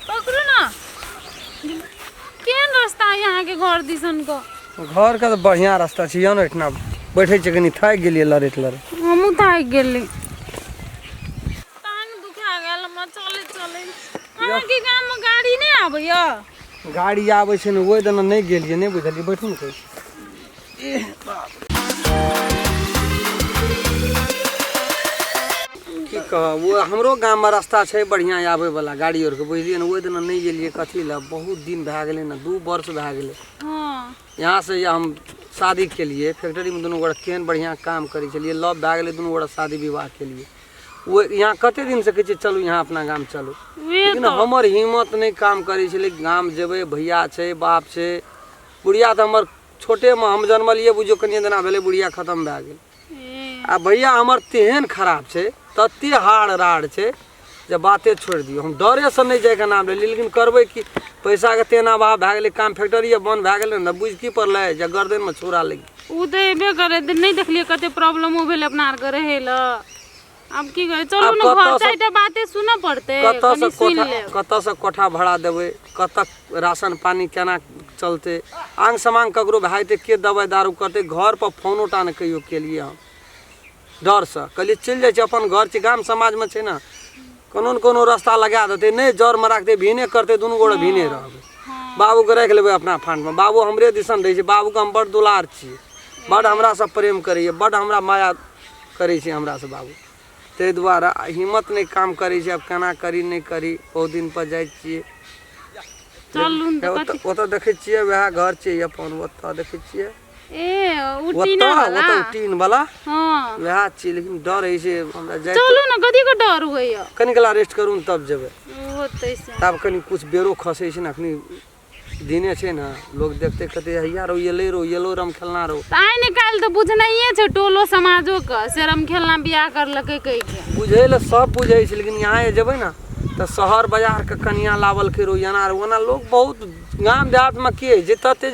पकड़ू ना। केहन रास्ता है अहाँके घर दिसन के? घरके तऽ बढ़िआँ रास्ता छै। यौ ने, एहिठिना बैठै छै, कनि थाकि गेलियै लड़ैत लड़ैत। हमहूँ थाकि गेली, टांग दुखा गेल हमरा चलैत चलैत। अहाँके गाममे गाड़ी नहि आबैया? गाड़ी आबै छै ने, ओहि दिना नहि गेलियै, नहि बुझलियै। बैठू ने कहै छी। की कहब, ओ हमरो गाममे रास्ता छै बढ़िआँ आबैवला गाड़ी आरके, बुझलियै ने। ओहि दिना नहि गेलियै कथी लए, बहुत दिन भए गेलै ने, 2 वर्ष भए गेलै। यहाँसँ या हम शादी केलियै, फैक्ट्रीमे दुनू गोटा केहन बढ़िआँ काम करै छलियै, लव भए गेलै, दुनू गोटा शादी विवाह केलियै। ओ यहाँ कते दिनसँ कहै छै, चलू यहाँ अपना गाम चलू। उहे। लेकिन तऽ हमर हिम्मत नहि काम करै छलै। गाम जेबै, भैया छै, बाप छै, बुढ़िया तऽ हमर छोटेमे हम जनमलियै, बुझियौ कनिए दिना भेलै, बुढ़िया खतम भए गेल। आ भैया हमर तेहन खराब छै, तते हाड़ राड़ छै जे बाते छोड़ि दियौ। हम डरेसँ नहि जाइके नाम लेलियै, लेकिन करबै की, पैसाके तेहन अभाव भए गेलै, काम फैक्ट्रीए बन्द भए गेलै ने, बुझि की पड़लै जे गर्दनमे छुरा लागि ओ तऽ एबे करे। नहि देखलियै कते प्रॉब्लमो भेलै अपना आरके रहै लए। आब की करै, चलू आब ने घर। कतऽसँ- चारिटा बाते सुनऽ पड़तै। कतऽसँ कनि सुनि कोठा लेब। कतऽसँ कोठा भाड़ा देबै, कतऽ राशन पानी केना चलतै, आंग समांग ककरो भए जेतै, के दवाइ दारू करतै? घर पर फोनो टा नहि कहियो केलियै हम डरसँ। कहलियै चलि जाइ छी, अपन घर छै, गाम समाजमे छै ने, कोनो ने कोनो रास्ता लगा देतै, नहि जरमे राखतै, भीने करतै, दुनू गोटे भीने रहबै। बाबूके राखि लेबै अपना फाँटमे। बाबू हमरे दिसन रहै छै। बाबूके हम बड्ड दुलार छियै, बड्ड हमरासँ प्रेम करैए, बड्ड हमरा माया करै छै हमरासँ बाबू। ताहि दुआरे हिम्मत नहि काम करै छै। आब केना करी, नहि करी, बहुत दिनपर जाइ छियै। चलू ने तऽ। ओतऽ कथी? ओतऽ देखै छियै, वएह घर छै अपन, ओतऽ देखै छियै। ए, ओ टीना ओतऽ वाला? ओतऽ टीन वाला। वएह छियै, लेकिन डर होइ छै हमरा जाइ। चलू ने, कथी के डर होइया? कनि कला रेस्ट करू ने, तब जेबै। होतै से। तब कनि कुछ बेरो खसै छै ने, अखनी दिने छै ने, लोग देखते कहते, हैया रो एलै रो, एलो रम खेलना रो। तऽ आइ ने काल्हि तऽ बुझनाइए छै टोलो समाजो के से रम खेलना बियाह करलकै कहि के। बुझै लए सब बुझै छै, लेकिन यहाँ जे जेबै ने तऽ शहर बाजारके कनिया लाबलकै रो, एना रो ओना। लोग बहुत गाम देहातमे की होइ छै, तते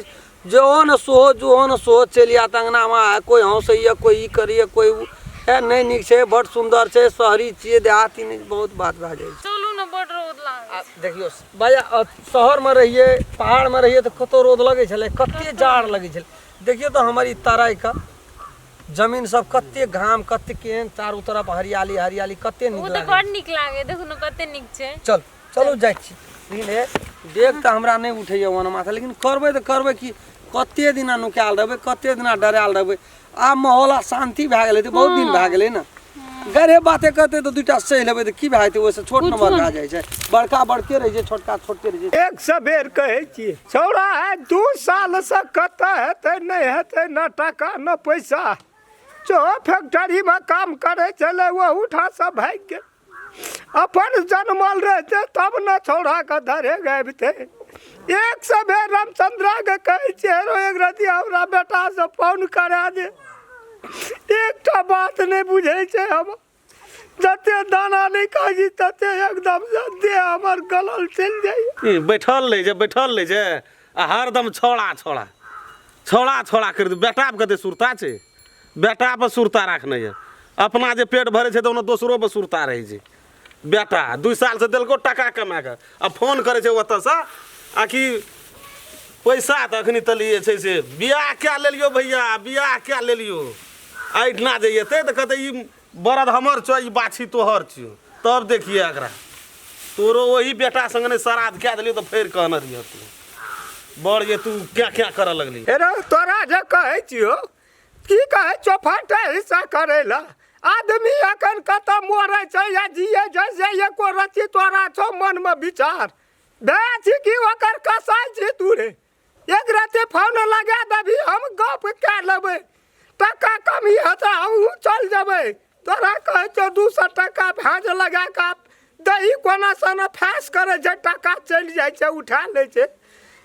जेहो ने सोहो जोहो ने सोहो चलि आयत अङ्गनामे, आ कोइ हँसैए, कोइ ई करैए, कोइ उ, ए नहि नीक छै, बड्ड सुन्दर छै, शहरी छियै, देहाती नहि, बहुत बात भए जाइ छै। चलू ने, बड रौद लागल। आ देखियौ, बाजार शहरमे रहियै, पहाड़मे रहियै तऽ कतौ रौद लगै छलै, कते जाड़ लगै छलै। देखियौ तऽ हमर ई तराइके जमीन सब कते घाम, कते केहन, चारू तरफ हरियाली हरियाली, कते ओ नीक तऽ लागै। बड नीक लागे, देखू ने कते नीक छै। चल चलू, जाइ छी। लेकिन हे देख तऽ हमरा नहि उठैए ओना माथा, लेकिन करबै तऽ करबै की? कते दिना नुकायल रहबै, कते दिना डरायल रहबै? आब माहौल आब शान्ति भए गेलै तऽ बहुत दिन भए गेलै ने। गरे बाते करतै तऽ दूटा सहि लेबै तऽ की भए जेतै? ओहिसँ छोट नम्बर भए जाइ छै, बड़का बड़के रहै छै, छोटका छोटके रहै छै। एक सबेर कहै छियै छौड़ा, आइ 2 सालसँ कतऽ हेतै, नहि हेतै, न टाका न पैसा। जो फैक्ट्रीमे काम करै छलै, ओहूठामसँ भागि गेल। अपन जनमल रहितै तब ने छौड़ाके धरे गाबितै। एक सबेर रामचंद्राके कहै छियै, रो एक रति हमरा बेटासँ फोन करा दे। एकटा बात नहि बुझै छै। हम जते दाना नहि खाइ छी तते एकदमसँ देह हमर गलल चलि जाइए। ई बैठल रहै छै, बैठल रहै छै आ हरदम छौड़ा छौड़ा छौड़ा छौड़ा करि दे। बेटा पर कते सुरता छै, बेटा पर सुरता राखने यऽ। अपना जे पेट भरै छै तऽ ओना दोसरो पर सुरता रहै छै। बेटा 2 सालसँ देलको टाका कमा कऽ, आ फोन करै छै ओतऽसँ आ कि पैसा तऽ अखनी तली जे छै से बियाह कए लेलियौ भैया, बियाह कए लेलियौ। एहिठिना जे एतै तऽ कहतै, ई बरद हमर छौ, ई बाछी तोहर छियौ। तब देखिए एकरा, तोरो ओही बेटा संगे नहि श्राद्ध कए देलियौ तऽ फेर कहने रहियौ तू बड़ जे तू क्या क्या करऽ लगली। हे रौ, तोरा जे कहै छियौ, की कहै छौ, फटे हिस्सा करै लए आदमी एखन कतऽ मरै छै या जियै छै से एको रत्ती तोरा छौ मनमे विचार भए छी कि ओकर कसाइ छी तू रे? एक रत्ती फोन लगा देबही, हम गप कए लेबै। टका कमी हेतै, हमहूँ चल जेबै। तोरा कहै छौ, 200 टका भाँज लगा कऽ दही कोना सन फैस करै छै, टका चलि जाइ छै, उठा लै छै।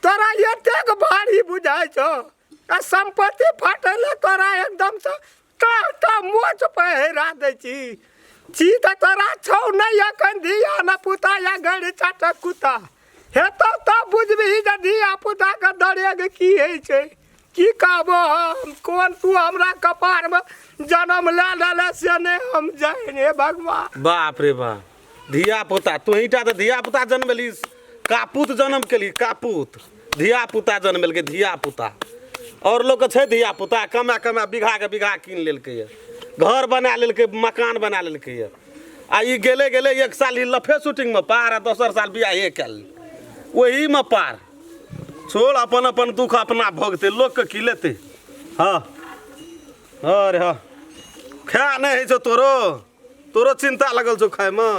तोरा एतेक भारी बुझाइ छौ आ सम्पत्ति फाटै लए तोरा एकदमसँ टह टह मोच पहिरा दै छी छी तऽ तोरा छौ नहि एखन धिया न पुता या गढ़ चाटक कुत्ता हेतौ तब बुझबिही जे धिया पुताके दरेग की होइ छै। की कहबो हम, कोन तू हमरा कपारमे जन्म लए लेले से नहि हम जानि, हे भगवान। बाप रे बाप, धिया पुता, तोही टा तऽ धिया पुता जन्मेली। कापूत जन्म केली कापूत धिया पुता जन्मेलकै धिया पुता आओर लोकके छै धिया पुता कमा कमा बीघाके बीघा कीन लेलकै यऽ घर बना लेलकै मकान बना लेलकै यऽ आ ई गेलै गेलै एक साल ई लफे शूटिंगमे पार आ दोसर साल बियाहे कए लेलकै ओहीमे पार छोड़ अपन अपन दुख अपना भोगतै लोकके की लेतै हँ अरे हँ खा नहि होइ छौ तोरो तोरो चिन्ता लगल छौ खायमे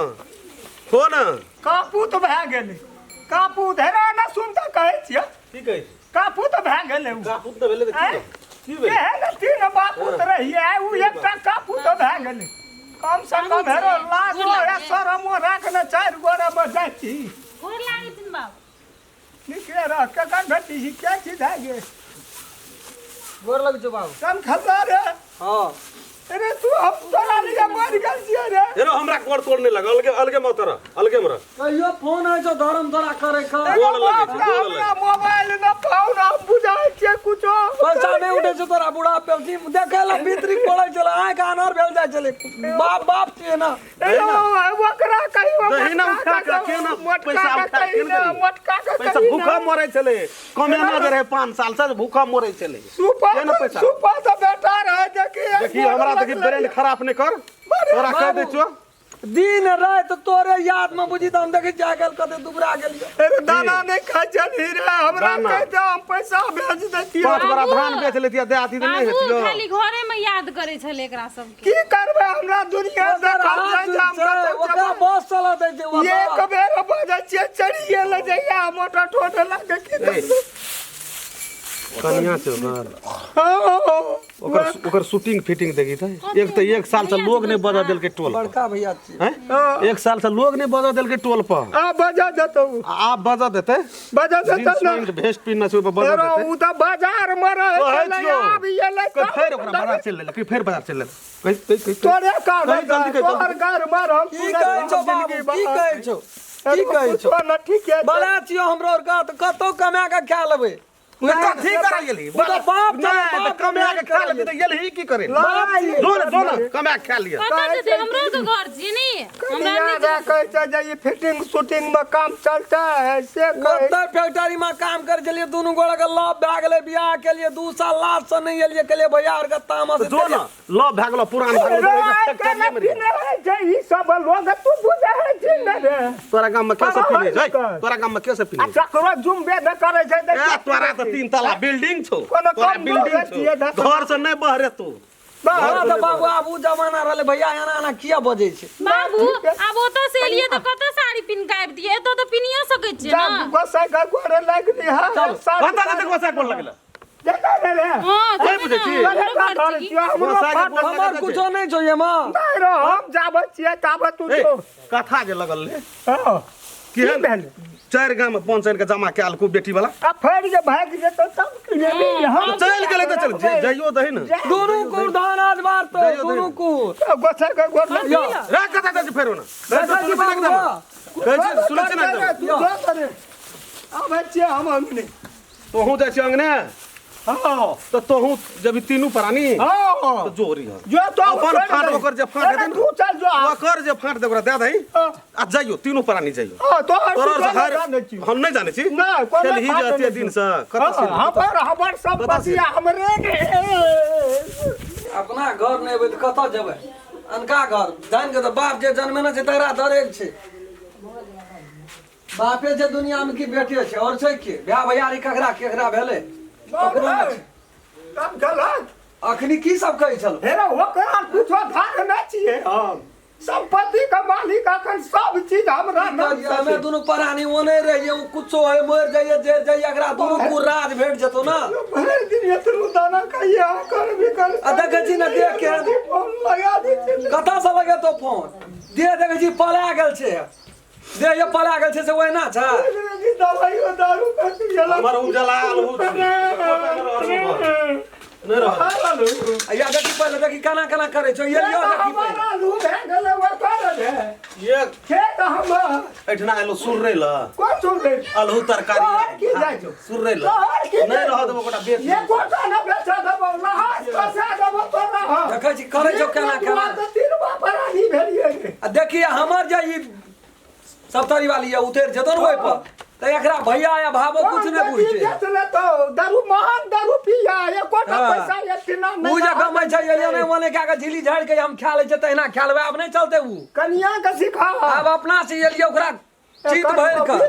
खो ने कापू तऽ भए गेलै कापू धरा ना सुन तऽ कहै छियै की कहै कापू तऽ भए गेलै उ कापूत तऽ भेलै तऽ आँय? की भेलै एहन तीन बापू तऽ रहियै आइ उ एकटा कापू तऽ भए गेलै कम से कम हेरो लाजो या शरमो राखने चारि गोरे मे जाइ छी गोर लागै छिन बाबू नीके रह केकर बेटी छी के छी भए गेल गोर लगै छौ बाबू कम खल्ला रे हँ अरे तू हम तोरा लिए मरि गेल छियै रे हेरो हमरा कोर तोड़ नहि लगल अलगे अलगे मे उतर अलगे मे रह कहियो फोन होइ छौ धर्म तोरा करे के गोर लगै छै, गोर हमरा मोबाइल न फोन हम बुझाइ छियै कुछो पैसा नहि उठै छौ तोरा बुढ़ा पेंशन देखै ला भीतरी पड़ै छलै आँखि आनर भेल जाइ छलै बाप बाप छियै ना ओकरा कहियो दही ना उठा के केना पैसा उठा के केना करी? मोटका के पैसा भूखा मरै छलै कमेना जे रहै 5 साल से भूखा मरै छलै सुपा केना पैसा? सुपा तऽ बेटा रहै देखी देखी हमरा देखी ब्रेंड खराब नहि कर तोरा कह दै छियौ दिन राति तोरे याद में बुझी तऽ हम देखै छियै आइ काल्हि कते दुबरा गेलियै अरे दाना नहि खाइ छलही रे हमरा दाना। कहि दे हम पैसा भेज दैतियै पाँच बड़ा धान बेच लेतियै दे आती तऽ नहि बाबू हेतियो खाली घरे में याद करे छले एकरा सबके की करबै हमरा दुनिया ओकर देखल हाथ जाइ छै हम छै कतौ ओकरा जेबै। बस चलऽ दै छै ओतऽ। एक बेर बजै छियै चढ़िए ले जइया मोटर ठोट लगे की करबै? कनिया छै ओकर हँ, ओकर ओकर शूटिंग फिटिंग देखी तऽ एक तऽ एक साल से लोग नहि बजऽ देलकै टोल पर बड़का भैया छी हैं? एक साल से लोग नहि बजऽ देलकै टोल पर आ बजा देतौ आ आब बजऽ देतै बजा देतौ जींस ने पैंट भेस्ट पिन्हने छै ओहि पर बजऽ एरो देतै उ तऽ बाजार मे रहै कहै छलै छियौ। आब एलै कहि तब फेर ओकरा बाजार चलि लेलक कहि फेर बाजार चलि लेलक कहि कहि कहि तोरे कारण कहि जल्दी कहि, तोहर जल्दी घर मार हम की कहै छौ बाबू की कहै छौ की कहै छौ न ठीक है बला छियौ हमरो आर के तऽ कतौ कमा कऽ खा लेबै कथी करा गेलही ओ तऽ बाप छलै, नहि तऽ बाप कमा के खा लेती तऽ गेलही की करे जो ने जो ने कमा के खा लिअ कतऽ जेतै हमरो के घर छियै ने हमरा कनिया रे कहै छै जे ई फिटिंग शूटिंग मे काम चलता है से कहै ओतऽ फैक्ट्री में काम कर छलियै दुनू गोड़ा के लव भए गेलै बियाह केलियै 2 साल लाज से नहि एलियै कहलियै भैया आर के तामस जो ने लव भए गेलो पुरान भए गेलो रे, आइ काल्हि पीने रहै छै ई सब लोग तू बुझै है छी ने रे तोरा गाम में के सब पीने छै कर। तोरा गाम में के सब आ पीने छै? चकरो जुम्बे न करै छै ए देखियौ। तोरा तऽ तीन तला बिल्डिंग छौ कोनो तोरा कम बिल्डिंग लोग छियै, छौ दस- घर से नहि बहरे तू हमरा तऽ बाबू आब उ जमाना रहलै भैया एना एना किया बजै छै बाबू आब ओतऽ से एलियै तऽ कतऽ साड़ी पिन्ह के आबि दियै एतऽ तऽ पिन्हियो सकै छियै जा ने गोसाई के गोरे लगली है कतऽ कतऽ गोसाई कोन लगल देखा ने रे हँ नहि जेबै बुझै ने, छी? हमरो घर छी की। हमरो गोसाई के फाटल गोर हमर कुछो नहि छौ एमा नहि रहो हम जाबै छियै ताबत तू ए, जो कथा जे लगल रे हँ केहन भेल? चारि गाम में पाँच के जमा कयल खूब बेटी वाला आ फेर जे भागि जेतौ तब की लेबही हम चलि गेलै तऽ चल जाइयो दही ने दुनू कुर धान आज बारतौ जाइयो दुनू कुर गोसाई के गोर लग यौ रे कतऽ जाइ छी फेर ओना देखै छी बाबू कहै छी सुनै छी ने एकदम? तू जो रे आबै छियै हम अंगने तोहूँ जाइ छी अंगने हँ तऽ तोहूँ जब तीनू प्राणी हँ तऽ जोरी हँ जो तो अपन फाट ओकर जे फाट हेतै ने तू चल जो आ ओकर जे फाट दे ओकरा दए दही आ जाइयो तीनू प्राणी जाइयो हँ तोहर तोहर तू से हर जानै छी हम नहि जानै छी नहि, कोनो खेलही बात जे एते नहि दिन से कतऽ से हमर हमर संपत्ति हमरे ने अपना घर नहि एबै तऽ कतऽ जेबै अनका घर जानि कऽ तऽ बाप जे जन्मेने छै तकरा दरेग छै बापे छै दुनियामे कि बेटे छै आओर छै के भाय भैयारी ककरा केकरा भेलै ककरो नहि छै। तब गलत अखनी की सब कहै छलहुँ हेरा ओकरा कुछो धार नहि छियै हम संपत्ति के मालिक अखन सब चीज हमरा नाम से हमे छै। दुनू प्राणी ओने रहिए ओ कुछो है मर जाइए जे जाइए एकरा दुनू को राज भेट जेतो ना भरि दिन एतनो दाना खाइए हम कर भी कर आ देखै छी ने देह केहन। फोन लगा दै छै कतऽ से लगेतो फोन देह देखै छी पला गेल छै देह जे पला गेल छै से ओहिना छै दवाइयो दारू कथी गेल हमर उजला आलू छै। नहि रहल आ या देखी पहिले देखी केना केना करै छौ ये लियो देखी पहिले आलू भए गेलै ओकर रे ये खेत हमर एहिठिना एलो सुर्रै ल कोन सुनले अलहू तरकारी तोहर की जाइ छौ? सुर्रै ल तोहर की नहि जाइ रहऽ छौ? देबो ओकरा बेच एकोटा न बेचऽ देबौ लहास खसा देबौ तोरा हम। देखै छी करै छौ केना केना तऽ तीन बाप प्राणी भेलियै रे आ देखिए हमर जे ई सप्तरी वाली ये उतरि जेतो ने ओहि पर तऽ तऽ एकरा भैया या भाबो कुछ नहि बुझते। बेच लेतौ दारू, महान दारू पिया, एकोटा पैसा एक टिना नहि। उ जे कमै छै एने ओने कए कऽ झिल्ली झाड़ि के हम खा लै छै तहिना खा लेबै, आब नहि चलतै उ। कनिया के सिखा आब अपना से एलियै ओकरा चित भरि कऽ।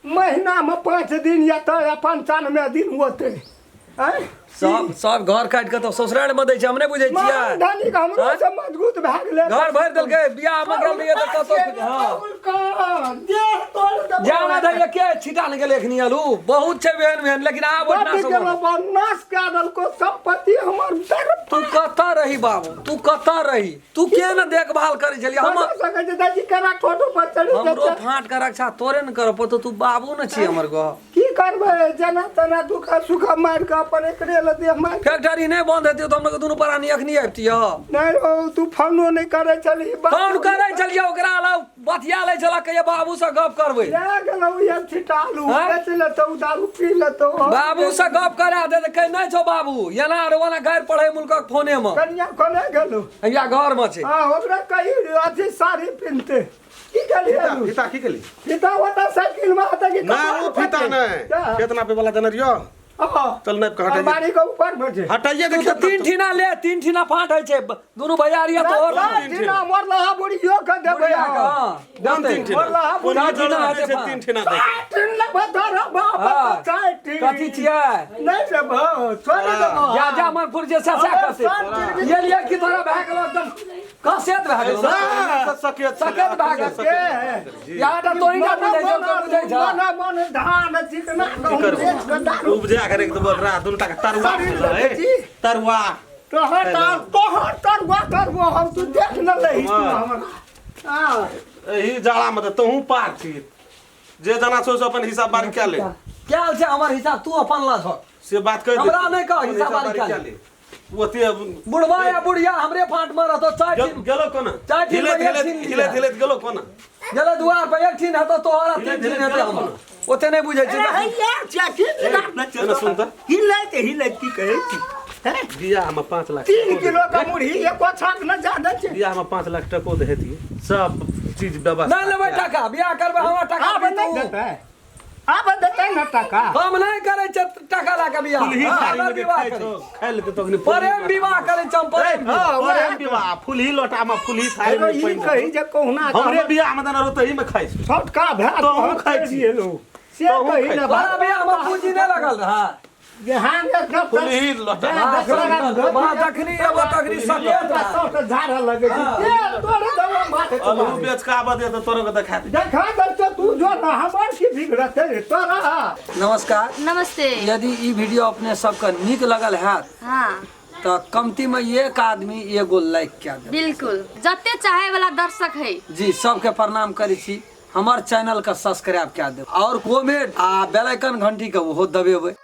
महीना में 5 दिन या तऽ 95 दिन होते। सब सब घर काटि कऽ तऽ ससुराल में दै छै, हम नहि बुझै छियै। धनिक हमरो से मजबूत भए गेलै, घर भरि देलकै। बियाह मे गेल रहियै तऽ कतौ, हँ जाना धरि के छिटा ने गेलै एखनी आलू बहुत छै बेहन बेहन, लेकिन आब ओहिना बड्ड गेलो, नाश कए देलको संपत्ति हमर। तू कतऽ रही बाबू, तू कतऽ रही, तू के ने देखभाल करै छलियै हम सकै छै दादी केना ठोठो पर चढ़ि हमरो फाट के रक्षा तोरे ने करऽ पड़तौ, तू बाबू ने छी हमर गो। की करबै, जेना तेना दुःख सुख मारि कऽ अपन एकरे लए देह मारि। फैक्ट्री नहि बंद हेतै तऽ हमरा दुनू प्राणी अखनी आबितियै। नहि रौ, तू फोनो नहि करै छलही। फोन करै छलियै ओकरा लग, बतिया लै छलक, कहियै बाबूसँ गप करबै। लए गेलहुँ एक छिट्टा आलू बेच लेतौ, दारू पी लेतौ। बाबूसँ गप करा दे तऽ कहै नहि छौ बाबू, एना आर ओना गारि पढ़ै मुल्कक फोनेमे। कनिया कोने गेलौ? हैया घरमे छै। हँ, ओकरा कही अथी साड़ी पिन्हतै। की केलियै? फीता की केली? फीता ओतऽ साइकिल मे होतै कि ना? ओ फीता नहि, खेत नापे वाला देने रहियो। चल नापि कऽ हटाइए। अलमारी के ऊपर मे छै। हटाइए। तू तऽ 3 ठीना ले, 3 ठीना फाट होइ छै दुनू भैयारी तोहर। 3 ठीना मरलहा बुढ़ियो के देबै। हँ, कोन 3 ठीना? मरलहा कोन ठीना हेतै? 3 ठीना दै छै। 4 ठीन लेबै तोरा बाप, 4 ठीन। कथी छियै? नहि लेबौ, छोड़ि देबौ। जा जा, मनपुर जे से करतै। ये लिए की तोरा भए गेलो, एकदम कसेत भए गेलो, सकेत सकेत भए गेल। यहाँ तऽ तोही का बुझै छौ, ओकर बुझै छौ। मन मन धान चिकना गहूम बेच कऽ दारू उपजा करे के ओकरा दुनू टा के तरुआ तरुआ तोहर तोहर तरुआ करबो हम, तू देख न लही तू हमरा। एही जाड़ा में तऽ तोहूँ पार छी, जे जना छौ से अपन हिसाब बारी कए ले। क्या छै हमर हिसाब? तू अपन ला छौ से बात कहि दे, हमरा नहि कह हिसाब बारी कए ले। ओते बुढ़वा या बुढ़िया हमरे फाट में रहतो। 4 ठीन गेलो कोना? 4 ठीन हिलैत हिलैत हिलैत हिलैत गेलो कोना? गेलो दुआर पर। 1 ठीन हेतो तोहर, 3 ठीन हेतै हमर। ओते नहि बुझै छी। सुन तऽ, हिलैत हिलैत की कहै छी? बियाह में 5 लाख 3 किलो के मुरही एको छाक न जानै छै। बियाह में 5 लाख टको देहतियै, सब चीज व्यवस्था। नहि लेबै टका, बियाह करबै हमरा टका। आब नहि देतै, आब देतै न टका। हम नहि करै छै टका लए कऽ बियाह। फुलही थारी में विवाह खाइ करै छौ, खाइ लेतै तखनी प्रेम विवाह करै छै हम, प्रेम प्रेम विवाह, फुलही लोटा में फुलही थारी में ई पानि। कही जे कहुना हमरे बियाह में देना रहतै, एही में खाइ छै। छोटका भए तोहूँ खाइ छी। से कही ने। तोरा बियाह में पूंजी नहि लगल रहै? फुलही लोटा जखनी एबो तखनी सकेत। झाड़ लगे आलू बेच कऽ आबऽ दे तऽ तोरो के देखा दे। देखा दे तू जो ना, हमर की बिगड़ते तोरा। नमस्कार। नमस्ते। यदि ई वीडियो अपने सबके नीक लगल हैत हाँ तऽ कमती में एक आदमी एगो लाइक कए देब। बिल्कुल, जते चाहे वाला दर्शक है जी सबके प्रणाम करै छी। हमर चैनल के सब्सक्राइब कए देब और कमेंट आ बेल आइकन घंटी के ओहो दबेबै।